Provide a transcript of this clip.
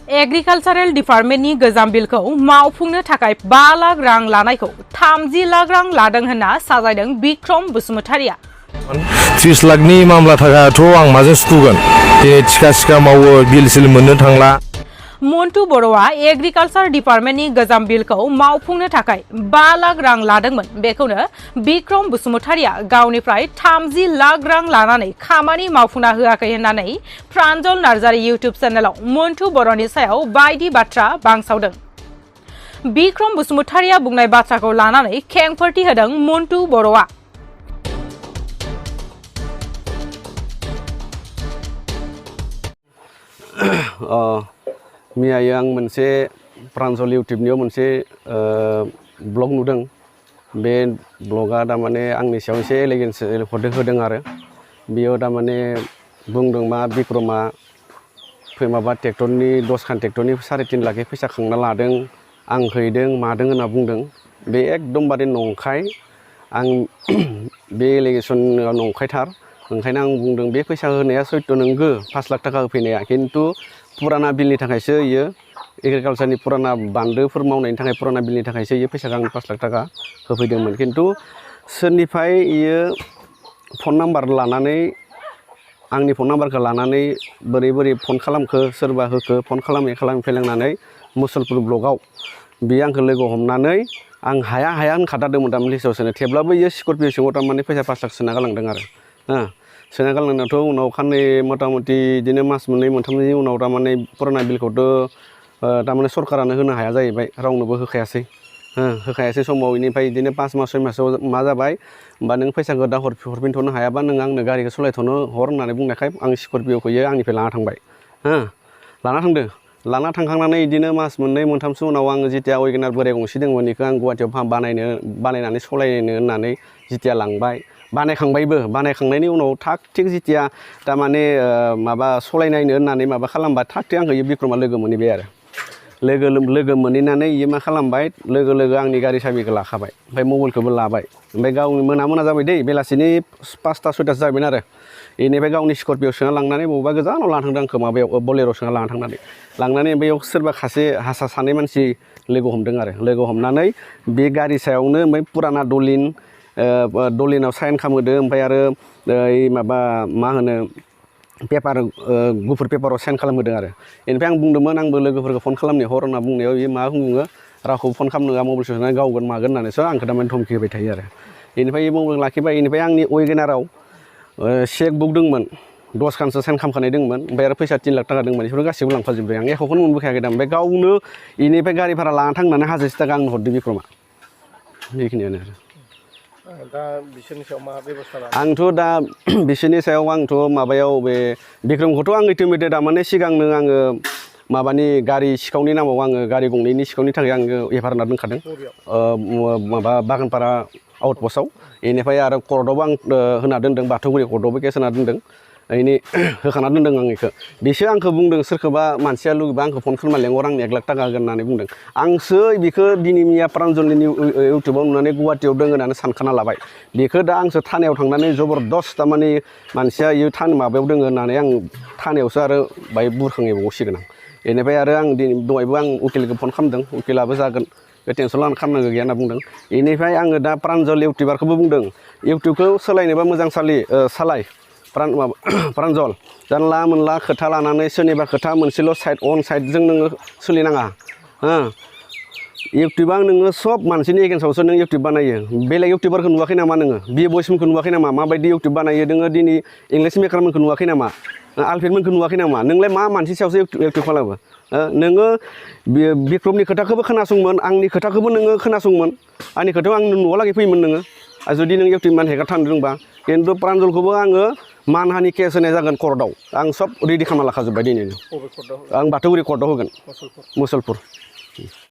एग्रिकालचारेल डिपार्टमेन्टनि गोजाम बिलखौ मावफुंनो थाखाय 5 लाख रां लानायखौ 30 लाख रां लादों होनना साजायदों बिक्रम बसुमतारिया। 30 लाखनि मामला थाखायाथ' आं माजों सुखुगोन दिनै थिखा मावो बिल सिल मोननो थांला। मन्टु बर'आ एग्रिकालचार डिपार्टमेन्टनि गोजाम बिलखौ मावफुंनो थाखाय 5 लाख रां लादोंमोन। बेखौनो बिक्रम बसुमतारिया गावनिफ्राय 30 लाख रां लानानै खामानि मावफुंना होआखै होननानै प्रान्जल नार्जारी इउट्युब चेनेलाव मन्टु बर'नि सायाव बायदि बाथ्रा बांसावदों। बिक्रम बसुमतारिया बुंनाय बाथ्राखौ लानानै खेंफोरथि होदों मन्टु बर'आ। मैयायो आं मोनसे प्रान्जल इउट्युबनियाव मोनसे ब्लग नुदों। बे ब्लगा तारमाने आंनि सायाव एसे एलिगेन्स होदों आरो बेयाव तारमाने बुंदों मा बिक्रमा माबा ट्रेक्टरनि 10 खान ट्रेक्टरनि 3.5 लाख फैसा खांना लादों आं हैदों मादों होनना बुंदों। बे एकदमबारे नंखाय। आं बे एलिगेसना नंखायथार। ओंखायनो आं बुंदों बे फैसा होनाया सैथो नंगौ 5 लाख थाखा होफैनाया, खिन्थु पुराना बिलनि थाखायसो इयो एग्रिकालचारनि पुराना बान्दोफोर मावनायनि थाखाय पुराना बिलनि थाखायसो इयो फैसाखौ आं 5 लाख थाखा होफैदोंमोन। खिन्थु सोरनिफ्राय इयो फन नाम्बार लानानै आंनि फन नाम्बारखौ लानानै बोरै फन खालामखो सोरबा होखो फन खालामै फैलांनानै मुसलपुर ब्लकआव बियो आंखौ लोगो हमनानै आं हाया होनखादादोंमोन तारमाने लिस्टआव सोनो। थेवब्लाबो इयो स्करपिअ सिङाव तारमाने फैसा 5 लाख सोना गालांदों आरो सोना गालांनायाथ' उनाव खाननै मथा-मथि बिदिनो मास मोननै मोनथामनि उनाव तारमाने पुराना बिलखौथ' तारमाने सरकारानो होनो हाया जाहैबाय, रावनोबो होखायासै समाव। इनिफ्राय बिदिनो 5 मास 6 मासाव मा जाबाय होमबा नों फैसाखौ दा हरफिनथ'नो हायाबा नों आंनो गारिखौ सालायथ'नो हर होननानै बुंनायखाय आं स्करपिअखौ आंनिफ्राय लाना थांबाय। लाना थांखांनानै बिदिनो मास मोननै मोनथामसो उनाव आङो जितिया वेगेनार बोराय गंसे दंमोन बेखौ आं गुवाहाटियाव बानायनानै सालायनो होननानै जितिया लांबाय। बानायखांनायनि उनाव थाग थिग जितिया तारमाने माबा सालायनायनो होननानै माबा खालामबा थाग थिग आंखौ बिक्रमा लोगो मोनहैबाय आरो लोगो मोनहैनानै इयो मा खालामबाय लोगो आंनि गारि साबिखौ लाखाबाय, ओमफ्राय मबाइलखौबो लाबाय। ओमफ्राय गावनि मोना जाबाय दै, बेलासिनि 5ता 6तासो जाबायमोन आरो बेनिफ्राय गावनि स्करपिअ सोना लांनानै बबेबा गोजानाव लाना थांदों आंखौ माबायाव बलेर' सोना लांनानै बेयाव सोरबा हारसा सानै मानसि लोगो हमदों आरो लोगो हमनानै बे गारि सायावनो ओमफ्राय पुराना दलिनाव साइन खालामहोदो। ओमफ्राय आरो माबा मा होनो पेपार गुफुर पेपाराव साइन खालामहोदों आरो बेनिफ्राय आं बुंदोंमोन आंबो लोगोफोरखौ फन खालामनो हर होनना बुंनायाव बियो मा बुङो रावखौ फन खालामनो होआ, मबाइल सोनानै गावगोन मागोन होननानैसो आंखौ तारमाने धमकि होबाय थायो आरो बेनिफ्राय मबाइल लाखिबाय। बेनिफ्राय आंनि वेगेनाराव चेक बुक दंमोन 10 खानसो साइन खालामखानाय दंमोन, ओमफ्राय आरो फैसा 3 लाख थाखा दंमोन, बेफोर गासैबो लांफाजोब्बाय। आं एख'खौनो मोनबोखायाखै दा। ओमफ्राय गावनो बेनिफ्राय गारि भारा लाना थांनानै 1000 थाखा आंनो हरदो बिक्रमा। बेखिनियानो आरो दा बिसोरनि सायाव मा बेबस्था लादों? आंथ' दा बिसोरनि सायाव आंथ' माबायाव बे बिक्रमखौथ' आं इटिमेटेड तारमाने सिगांनो आङो माबानि गारि सिखावनि नामाव आङो गारि गंनैनि सिखावनि थाखाय आङो एफआइआर होना दोनखादों माबा बागानपारा आउटपस्टआव। बेनिफ्राय आरो कर्टआवबो आं होना दोनदों, बाथौगुरि कर्टआवबो केस होना दोनदों। होखाना दोनदों आं बेखौ। बिसो आंखौ बुंदों सोरखौबा मानसिया लुगैबा आंखौ फन खालामना लेंहर आंनो 1 लाख थाखा होगोन होननानै बुंदों। आंसो बेखौ दिनै मैया प्रान्जलनि इउट्युबाव नुनानै गुवाहाटियाव दङ होननानै सानखाना लाबाय। बेखौ दा आंसो थानायाव थांनानै जबरदस्त तारमाने मानसिया माबायाव दङ होननानै आं थानायावसो आरो बाहाय बुरखांबावसिगोन आं। बेनिफ्राय आरो आं दहायबो आं उकिलखौ फन खालामदों, उकिलाबो जागोन बे टेनसन लानो खालामनांगौ गैया होनना बुंदों। बेनिफ्राय आङो दा प्रान्जल इउटिउबारखौबो बुंदों इउटिउबखौ सोलायनोबा मोजां सालाय प्रान्जल, जानला मोनला खोथा लानानै सोरनिबा खोथा मोनसेल' साइडजों नोङो सोलिनाङा। इउटिउबा नोङो सब मानसिनि एगेन्स्टआवसो नों इउटिउब बानायो। बेलेग इउटिउबारखौ नुवाखै नामा नोङो? बि बयसमोनखौ नुवाखै नामा? माबायदि इउटिउब बानायो नोङो दिनै इंलिश मेकारमोनखौ नुवाखै नामा? आलफ्रेडमोनखौ नुवाखै नामा? नोंलाय मा मानसि सायावसो इउटिउब खालामो? नोङो बिक्रमनि खोथाखौबो खोनासंमोन, आंनि खोथाखौबो नोङो खोनासंमोन, आंनि खोथायाव आंनि न'आव लागै फैयोमोन नोङो जुदि नों इउटिउब मान हेगार थानो रोंबा। खिन्थु प्रान्जलखौबो आङो मानहानि केस होनाय जागोन कर्टआव। आं सब रेडि खालामना लाखाजोब्बाय दिनैनो। आं बाथौगुरि कर्टआव होगोन, मुसलपुर।